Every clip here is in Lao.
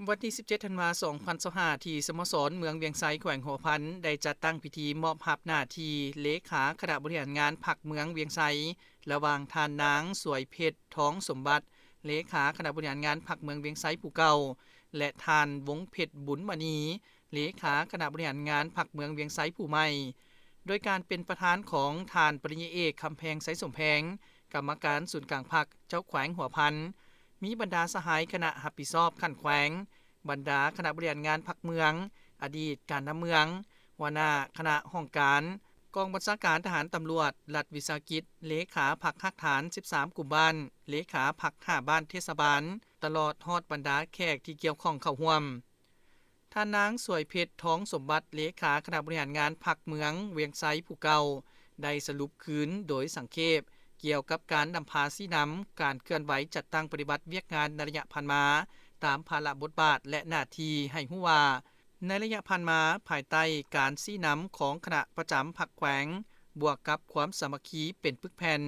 ວັນທີສິບເຈັດ ທັນວາ ສອງພັນຊາວຫ້າ ທີ່ສະໂມສອນເມືອງວຽງໄຊ ແຂວງຫົວພັນ ໄດ້ຈັດຕັ້ງພິທີມອບຮັບໜ້າທີ່ເລຂາຄະນະບໍລິຫານງານພັກເມືອງວຽງໄຊ ລະຫວ່າງທ່ານນາງ ສວຍເພັດ ທອງສົມບັດ ເລຂາຄະນະບໍລິຫານງານພັກເມືອງວຽງໄຊຜູ້ເກົ່າ ແລະ ທ່ານ ວົງເພັດ ບຸນມະນີ ເລຂາຄະນະບໍລິຫານງານພັກເມືອງວຽງໄຊຜູ້ໃໝ່ ໂດຍການເປັນປະທານຂອງທ່ານປະລິນຍາເອກ ຄຳແພງ ໄຊສົມແພງ ກຳມະການສູນກາງພັກ ເຈົ້າແຂວງຫົວພັນ, ມີບັນດາສະຫາຍຄະນະຮັບຜິດຊອບຂັ້ນແຂວງ, ບັນດາຄະນະບໍລິຫານງານພັກເມືອງ, ອະດີດການນຳເມືອງ, ຫົວໜ້າຄະນະຫ້ອງການ, ກອງບັນຊາການທະຫານຕຳຫຼວດ, ລັດວິສາຫະກິດ, ເລຂາພັກຮາກຖານສິບສາມກຸ່ມບ້ານ, ເລຂາພັກຫ້າບ້ານເທດສະບານ, ຕະຫຼອດຮອດບັນດາແຂກທີ່ກ່ຽວຂ້ອງເຂົ້າຮ່ວມ. ທ່ານນາງ ສວຍເພັດ ທອງສົມບັດ ເລຂາຄະນະບໍລິຫານງານພັກເມືອງວຽງໄຊຜູ້ເກົ່າ ໄດ້ສະຫຼຸບຄືນໂດຍສັງເຂບ ກ່ຽວກັບການນຳພາຊີ້ນຳການເຄື່ອນໄຫວຈັດຕັ້ງປະຕິບັດວຽກງານໃນໄລຍະຜ່ານມາ ຕາມພາລະບົດບາດ ແລະ ໜ້າທີ່ໃຫ້ຮູ້ວ່າ ໃນໄລຍະຜ່ານມາ, ພາຍໃຕ້ການຊີ້ນຳຂອງຄະນະປະຈຳພັກແຂວງ, ບວກກັບຄວາມສາມັກຄີເປັນປຶກແຜ່ນ,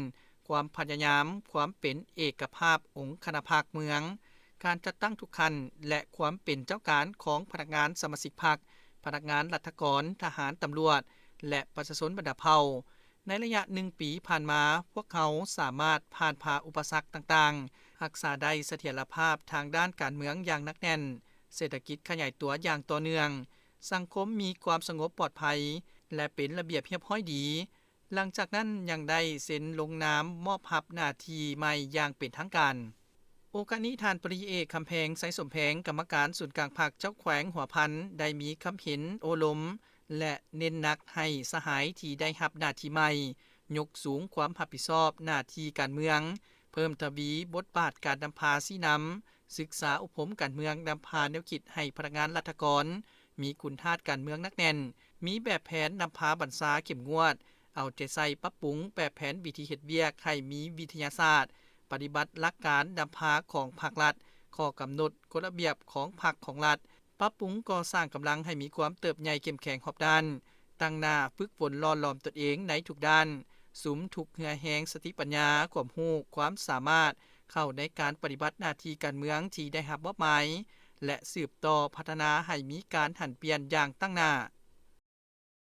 ຄວາມພະຍາຍາມ, ຄວາມເປັນເອກະພາບອົງຄະນະພັກເມືອງ, ການຈັດຕັ້ງທຸກຂັ້ນ ແລະ ຄວາມເປັນເຈົ້າການຂອງພະນັກງານສະມາຊິກພັກ, ພະນັກງານລັດຖະກອນ, ທະຫານ, ຕຳຫຼວດ ແລະ ປະຊາຊົນບັນດາເຜົ່າ. ໃນໄລຍະໜຶ່ງປີຜ່ານມາ, ພວກເຮົາສາມາດຜ່ານຜ່າອຸປະສັກຕ່າງໆ, ຮັກສາໄດ້ສະຖຽນລະພາບທາງດ້ານການເມືອງຢ່າງໜັກແໜ້ນ, ເສດຖະກິດຂະຫຍາຍຕົວຢ່າງຕໍ່ເນື່ອງ, ສັງຄົມມີຄວາມສະຫງົບປອດໄພ ແລະ ເປັນລະບຽບຮຽບຮ້ອຍດີ. ຫຼັງຈາກນັ້ນຍັງໄດ້ເຊັນລົງນາມມອບຮັບໜ້າທີ່ໃໝ່ຢ່າງເປັນທາງການ. ໂອກາດນີ້, ທ່ານປະລິນຍາເອກ ຄຳແພງ ໄຊສົມແພງ ກຳມະການສູນກາງພັກ ເຈົ້າແຂວງຫົວພັນ ໄດ້ມີຄຳເຫັນໂອ້ລົມ ແລະ ເນັ້ນໜັກໃຫ້ສະຫາຍທີ່ໄດ້ຮັບໜ້າທີ່ໃໝ່ ຍົກສູງຄວາມຮັບຜິດຊອບໜ້າທີ່ການເມືອງ, ເພີ່ມທະວີບົດບາດການນຳພາຊີ້ນຳ, ສຶກສາອົບຮົມການເມືອງ, ນຳພາແນວຄິດໃຫ້ພະນັກງານລັດຖະກອນ ມີຄຸນທາດການເມືອງໜັກແໜ້ນ, ມີແບບແຜນນຳພາບັນຊາເຂັ້ມງວດ, ເອົາໃຈໃສ່ປັບປຸງແບບແຜນວິທີເຮັດວຽກໃຫ້ມີວິທະຍາສາດ, ປະຕິບັດຫຼັກການນຳພາຂອງພັກລັດ, ຂໍ້ກຳນົດ, ກົດລະບຽບຂອງພັກຂອງລັດ, ປັບປຸງກໍ່ສ້າງກຳລັງໃຫ້ມີຄວາມເຕີບໃຫຍ່ເຂັ້ມແຂງຮອບດ້ານ, ຕັ້ງໜ້າຝຶກຝົນຫຼໍ່ຫຼອມຕົນເອງໃນທຸກດ້ານ, ສຸມທຸກເຫື່ອແຮງສະຕິປັນຍາ, ຄວາມຮູ້, ຄວາມສາມາດ ເຂົ້າໃນການປະຕິບັດໜ້າທີ່ການເມືອງທີ່ໄດ້ຮັບມອບໝາຍ ແລະ ສືບຕໍ່ພັດທະນາໃຫ້ມີການຫັນປ່ຽນຢ່າງຕັ້ງໜ້າ.